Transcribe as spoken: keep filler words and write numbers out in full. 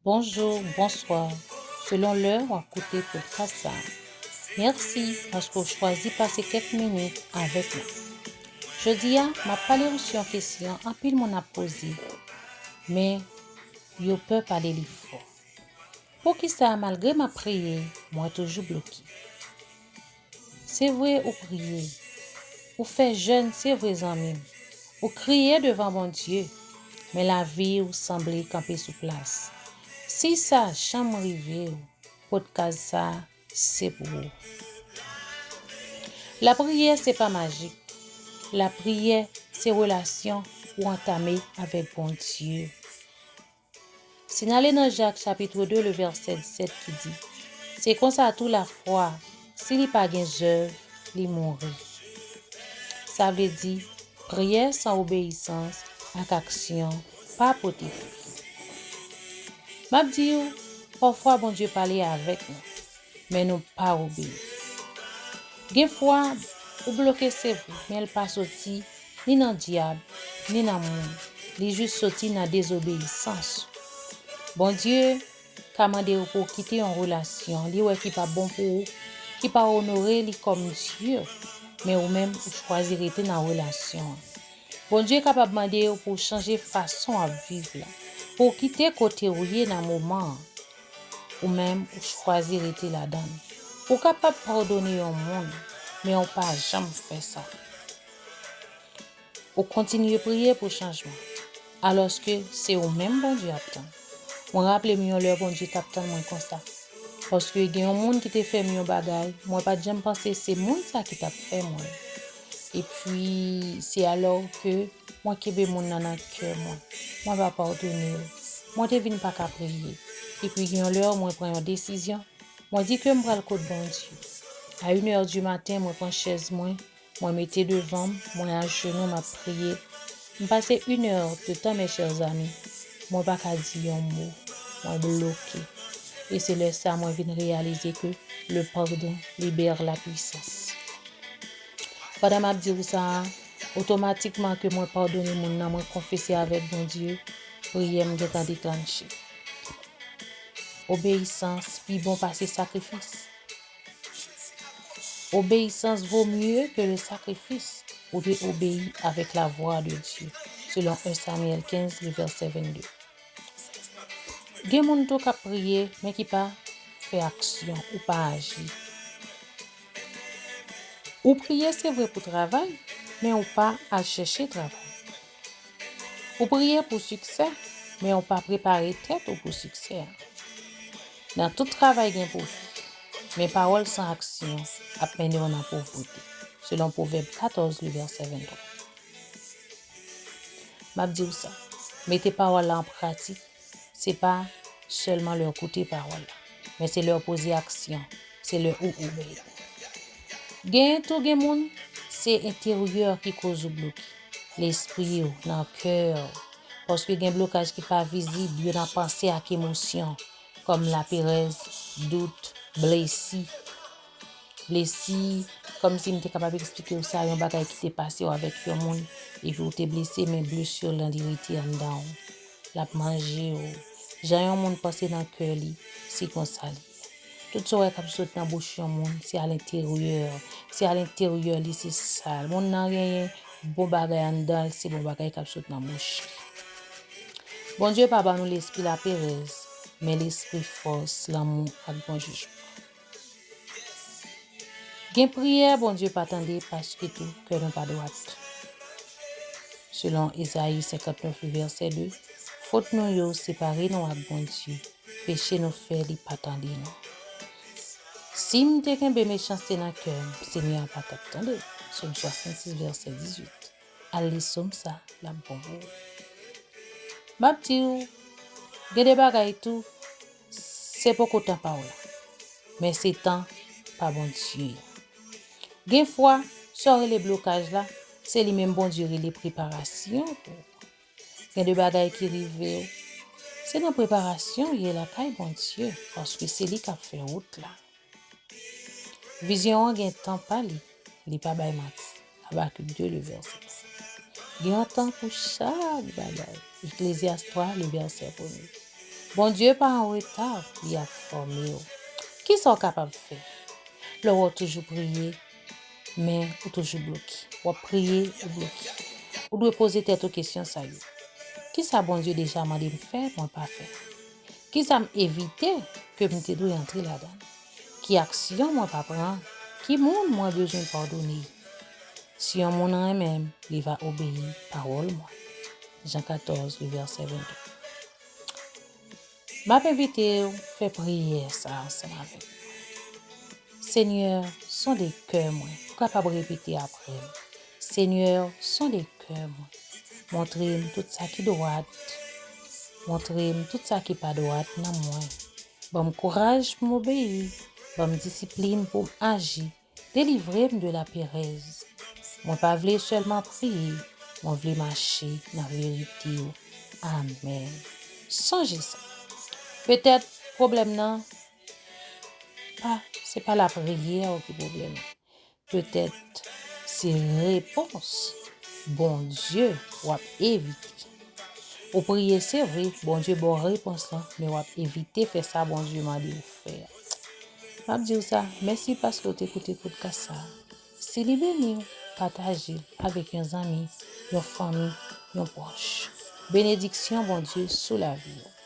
Bonjou, bonswa, selon lè w ap koute podcast sa a. Mèsi paske w chwazi pase kèk minit avèk mwen. Jodi a, m ap pale w sou yon kesyon anpil moun ap poze, men yo pè pale li fò. Poukisa, malgre m ap priye, mwen toujou bloke? Se vre ou priye, ou fè jèn, se vre, zanmi m. Ou kriye devan Bondye, men lavi w sanble kanpe sou plas. Si sa janm rive w, podcast sa a se pou ou. Lapriyè se pa majik. Lapriyè se relasyon ou antame avèk Bondye. Si n ale nan Jak chapit de, le vèsè disèt ki di, se konsa tou lafwa, si li pa gen zèv, li mouri. Sa vle di, priyè san obeyisans ak aksyon pa pote fwi. M ap di w, pafwa Bondye pale avèk nou, men nou pa obeyi. Gen fwa, ou bloke se vre, men l pa soti ni nan dyab, ni nan moun. Li jis soti nan dezobeyisans ou. Bondye ka mande w pou w kite yon relasyon li wè ki pa bon pou ou, ki pa onore li kòm Dye, men ou menm ou chwazi rete nan relasyon an. Bondye kapab mande w pou w chanje fason w ap viv la, pou w kite kote w ye nan moman an. Ou menm, ou chwazi rete ladan l. Ou kapab padone yon moun, men w pa janm fè sa. Ou kontinye priye pou chanjman, alòske se ou menm Bondye ap tann. Mwen raple m yon lè Bondye t ap tann mwen konsa. Paske gen yon moun ki te fè m yon bagay, mwen pa t janm panse se moun sa ki t ap fè mwen. Epi, se alò ke mwen kenbe moun nan nan kè mwen. Mwen pa padone l. Mwen te vin pa ka priye. Epi gen yon lè, mwen pran yon desizyon. Mwen di ke m pral kot Bondye. A inè di maten, mwen pran chèz mwen, mwen mete devan m, mwen ajenou, m ap priye. M pase inè de tan, mes chers amis. Mwen pa ka di yon mo. Mwen bloke. E se lè sa mwen vin reyalize ke le pardon libère la puissance. Pandan m ap di w sa a, otomatikman ke mwen padone moun nan, mwen konfese avèk Bondye, priyè m gentan deklanche. Obeyisans pi bon pase sakrifis. Obéissance vaut mieux que le sacrifice. Ou dwe obeyi avèk la voix de Dieu, selon un Samuel quinze, le verset vingt-deux. Gen moun tou k ap priye, men ki pa fè aksyon, ou pa aji. Ou priye, se vre, pou travay, men ou pa al chèche travay. Ou priye pou siksè, men ou pa prepare tèt ou pou siksè a. Nan tout travay gen pwofi, men pawòl san aksyon ap mennen w nan povrete, selon Pwovèb katòz, le vèsè venntwa. M ap di w sa, mete pawòl la an pratik, se pa sèlman lè w koute pawòl la, men se lè w poze aksyon, se lè ou obeyi. Genyen tou gen moun, se enteryè ki koz ou bloke, lespri w, nan kè w, paske gen blokaj ki pa vizib, yo nan panse ak emosyon, kòm laperèz, dout, blesi. Blesi, kòmsi m te kapab eksplike w sa, yon bagay ki te pase w avèk yon moun, epi w te blese, men blesi lan li rete anndan w. L ap manje w. Jan yon moun panse nan kè li, se konsa li ye. Tout sa w wè k ap sot nan bouch yon moun, se alenteryè. Se alenteryè li, se sa. Moun nan genyen bon bagay anndan l, se bon bagay k ap sot nan bouch li. Bondye pa ban nou lespri laperèz, men lespri fòs, lanmou ak bon jijman. Gen priyè Bondye pa tande paske tou kè nou pa dwat. Selon Ezayi senkantnèf, vèsè de, fot nou yo separe nou ak Bondye, peche nou fè li pa tande nou. Si m te kenbe mechanste nan kè m, Senyè a pa t ap tande m. Sòm swasannsis, vèsè dizuit. Al li sòm sa, l ap bon pou ou. M ap di w, gen de bagay tou, se poko tan pa w la, men se tan pa Bondye a. Gen fwa, sa w rele blokaj la, se li menm Bondye rele preparasyon pou ou. Gen de bagay ki rive w, se nan preparasyon w ye lakay Bondye, paske se li k ap fè wout la. Vizyon an gen tan pa li, li pa bay manti. Abakik de, le vèsè. Gen yon tan pou chak bagay. Eklezyas twa, le vèsè premye. Bondye pa an reta, li ap fòme w. Kisa w kapab fè? Lè w toujou priye, men ou toujou bloke. W ap priye, ou bloke. Ou dwe poze tèt ou kesyon sa yo. Kisa Bondye deja mande m fè, mwen pa fè? Kisa m evite ke m te dwe antre ladan l? Ki aksyon mwen pa pran? Ki moun mwen bezwen padone? Si yon moun renmen m, li va obeyi pawòl mwen. Jan katòz, le vèsè venntwa. M ap envite w fè priyè sa ansanm avèk mwen. Senyè, sonde kè mwen. Ou kapab repete apre m. Senyè, sonde kè mwen. Montre m tout sa ki dwat. Montre m tout sa ki pa dwat nan mwen. Ban m kouraj pou m obeyi. Ban m disiplin pou m aji. Delivre m de laperèz. Mwen pa vle sèlman priye, mwen vle mache nan verite w. Amèn. Sonje sa. Petèt pwoblèm nan pa, se pa lapriyè w ki pwoblèm nan. Petèt se repons Bondye w ap evite. Ou priye, se vre, Bondye ba w repons lan, men w ap evite fè sa Bondye mande w fè a. M ap di w sa, mèsi paske w te koute podcast sa a. Si li beni w, pataje l avèk yon zanmi, yon fanmi, yon pwòch. Benediksyon Bondye sou lavi w.